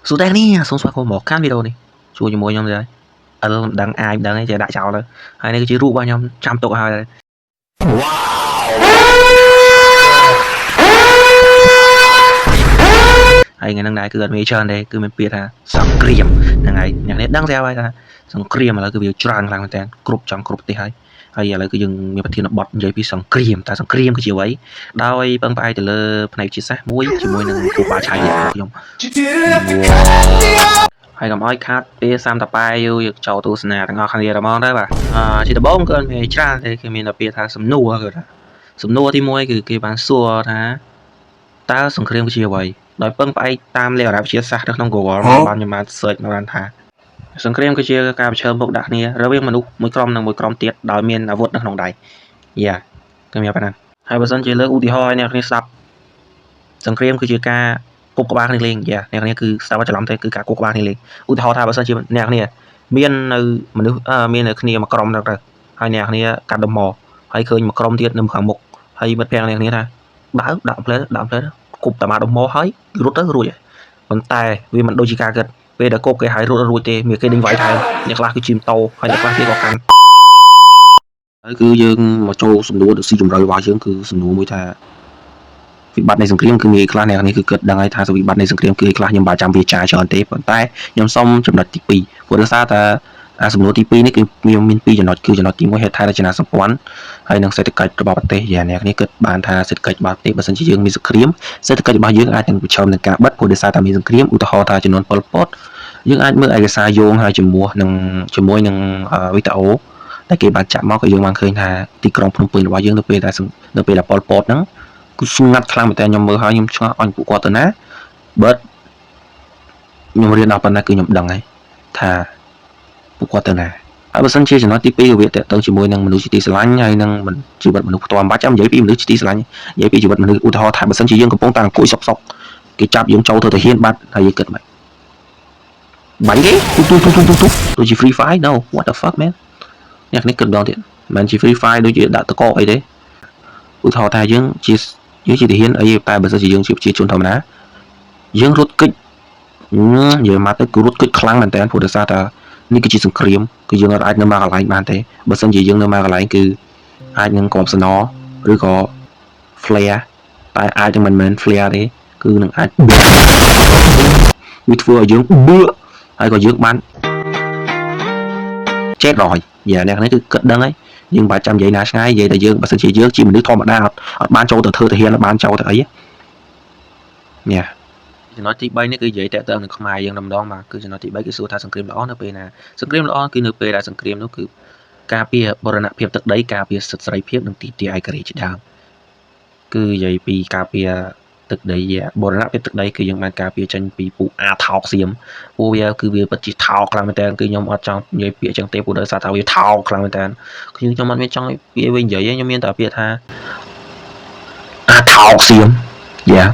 សួស្តីនេះសូមស្វាគមន៍មកកាន់វីដេអូនេះជួយជាមួយខ្ញុំទៅអឺមិនដឹងអាយមិនដឹងទេចេះដាក់ចោលទៅហើយនេះគឺជារូបរបស់ខ្ញុំចាំទុកឲ្យហើយហើយថ្ងៃហ្នឹងដែរគឺអត់មានច្រើនទេគឺមានពាក្យថាសង្គ្រាមហ្នឹងហើយអ្នកនេះដឹងស្រាប់ហើយថាសង្គ្រាមឥឡូវគឺវាច្រើនខ្លាំងមែនតើគ្រប់ចង់គ្រប់ប្រទេសហើយហើយឥឡូវគឺយើងមានប្រធានបទនិយាយពីសង្គ្រាមតើសង្គ្រាមគឺជាអ្វីដោយពឹងផ្អែកទៅលើផ្នែកវិទ្យាសាស្ត្រមួយជាមួយនឹងគ្រូបាឆាយរបស់ខ្ញុំ ហើយកុំឲ្យខាតពេលសាមតប៉ែយូរយើងចូលទស្សនាទាំងអស់គ្នាតែហ្មងទៅបាទអឺជាដំបូងគឺអត់មានច្រើនទេគឺមានតែពាក្យថាសំណួរគឺថាសំណួរទី1គឺគេបានសួរថាតើសង្គ្រាមគឺជាអ្វីដោយពឹងផ្អែកតាមលក្ខណៈវិទ្យាសាស្ត្រនៅក្នុង Google បានខ្ញុំបាន search មកបានថាសង្គ្រាមគឺជាការប្រឈមមុខដាក់គ្នារវាងមនុស្សមួយក្រុមនិងមួយក្រុមទៀតដោយមានអាវុធនៅក្នុងដៃយ៉ាគឺមានប៉ុណ្ណឹងហើយបើសិនជាលើកឧទាហរណ៍ឲ្យអ្នកគ្នាស្ដាប់សង្គ្រាមគឺជាការគប់ក្បាលគ្នាលេងយ៉ាអ្នកគ្នាគឺស្ដាប់ច្រឡំទេគឺការគប់ក្បាលគ្នាលេងឧទាហរណ៍ថាបើសិនជាអ្នកគ្នាមាននៅមនុស្សមាននៅគ្នាមួយក្រុមទៅទៅហើយអ្នកគ្នាកាត់ដុំមកហើយឃើញមួយក្រុមទៀតនៅខាងមុខហើយមិត្តភក្តិអ្នកគ្នាថាដើរដាក់ផ្លែដាក់ផ្លែគប់តែមកដុំមកហើយរត់ទៅរួចហើយប៉ុន្តែវាមិនដូចជាការគិតពេលដែលគប់គេហើយរត់រួចទេមានគេដេញវាយថែមអ្នកខ្លះគឺជិះម៉ូតូហើយអ្នកខ្លះទៀតក៏កាន់ហើយគឺយើងមកចូលសំណួរដ៏ស៊ីជម្រៅរបស់យើងគឺសំណួរមួយថាវិបត្តិនៃសង្គ្រាមគឺមានខ្លះអ្នកនេះគឺគិតដឹងហើយថាវិបត្តិនៃសង្គ្រាមគឺខ្លះខ្ញុំបាទចាំវាចាច្រើនទេប៉ុន្តែខ្ញុំសូមចំណុចទី2ព្រោះដោយសារតែអាសំណួរទី2នេះគឺខ្ញុំមាន2ចំណុចគឺចំណុចទី1ហេដ្ឋារចនាសម្ព័ន្ធហើយនិងសេដ្ឋកិច្ចរបស់ប្រទេសយ៉ាងអ្នកនេះគិតបានថាសេដ្ឋកិច្ចរបស់ប្រទេសបើសិនជាយើងមានសង្គ្រាមសេដ្ឋកិច្ចរបស់យើងអាចនឹងប្រឈមនឹងការបិទព្រោះដោយសារតែមានសង្គ្រាមឧទាហរណ៍ថាចំនួនប៉ុលពតយើងអាចមើលឯកសារយោងហើយជាមួយនឹងវីដេអូដែលគេបានចាក់មកក៏យើងបានឃើញថាទីក្រុងភ្នំពេញរបស់យើងនៅពេលដែលប៉ុលពតហ្នឹងគឺស្ងាត់ខ្លាំងមែនតើខ្ញុំមើលហើយខ្ញុំឆ្ងល់អញពួកគាត់ទៅណាបើខ្ញុំរៀនដល់ប៉ុណ្ណាគឺខ្ញុំដឹងហើយថាពួកគាត់ទៅណាហើយបើសិនជាចំណុចទី2គឺវាតទៅជាមួយនឹងមនុស្សជាទីស្រឡាញ់ហើយនឹងជីវិតមនុស្សផ្ទាល់មិនបាច់ចាំនិយាយពីមនុស្សជាទីស្រឡាញ់និយាយពីជីវិតមនុស្សឧទាហរណ៍ថាបើសិនជាយើងកំពុងតែអង្គុយសុកសុកគេចាប់យើងចូលធ្វើទាហានបាត់ហើយយើងគិតមិនបាញ់គេទុទុទុទុទុទុដូចជា Free Fire, no, what the fuck, man. អ្នកនេះគិតម្ដងទៀតមិនជា Free Fire ដូចជាដាក់តកអីទេឧទាហរណ៍ថាយើងជាទាហានអីតែបើសិនជាយើងជាប្រជាជនធម្មតាយើងរត់គេចនិយាយមកទៅគឺរត់គេចខ្លាំងមែនតើព្រោះដោយសារតែនេះគឺជាសង្គ្រាមគឺយើងអាចនៅមកកន្លែងបានទេបើសិនជាយើងនៅមកកន្លែងគឺអាចនឹងក្របសំណឬក៏ flare តែអាចនឹងមិនមែន flare ទេគឺនឹងអាចវាធ្វើឲ្យយើងបឿហើយក៏យើងបានចេតរយយ៉ាអ្នកនេះគឺគិតដឹងហើយយើងបាច់ចាំនិយាយណាឆ្ងាយនិយាយតែយើងបើសិនជាយើងជាមនុស្សធម្មតាអត់អត់បានចូលទៅធ្វើទាហានអត់បានចូលទៅអីញ៉ាចំណុចទី3នេះគឺនិយាយតាក់ទងនឹងខ្មែរយើងតែម្ដងបាទគឺចំណុចទី3គឺសួរថាសង្គ្រាមល្អនៅពេលណាសង្គ្រាមល្អគឺនៅពេលដែលសង្គ្រាមនោះគឺការពារបូរណភាពទឹកដីការពារសិទ្ធិសេរីភាពនិងទីទាឯករាជ្យជាដើមគឺនិយាយពីការពារទឹកដីបូរណភាពទឹកដីគឺយើងបានការពារចេញពីពួកអាថោកសៀមពួកវាគឺវាពិតជាថោកខ្លាំងមែនតើគឺខ្ញុំអត់ចង់និយាយពាក្យចឹងទេព្រោះដោយសារថាវាថោកខ្លាំងមែនតើខ្ញុំអត់មានចង់ពាក្យវិញនិយាយទេខ្ញុំមានតែពាក្យថាអាថោកសៀមយ៉ា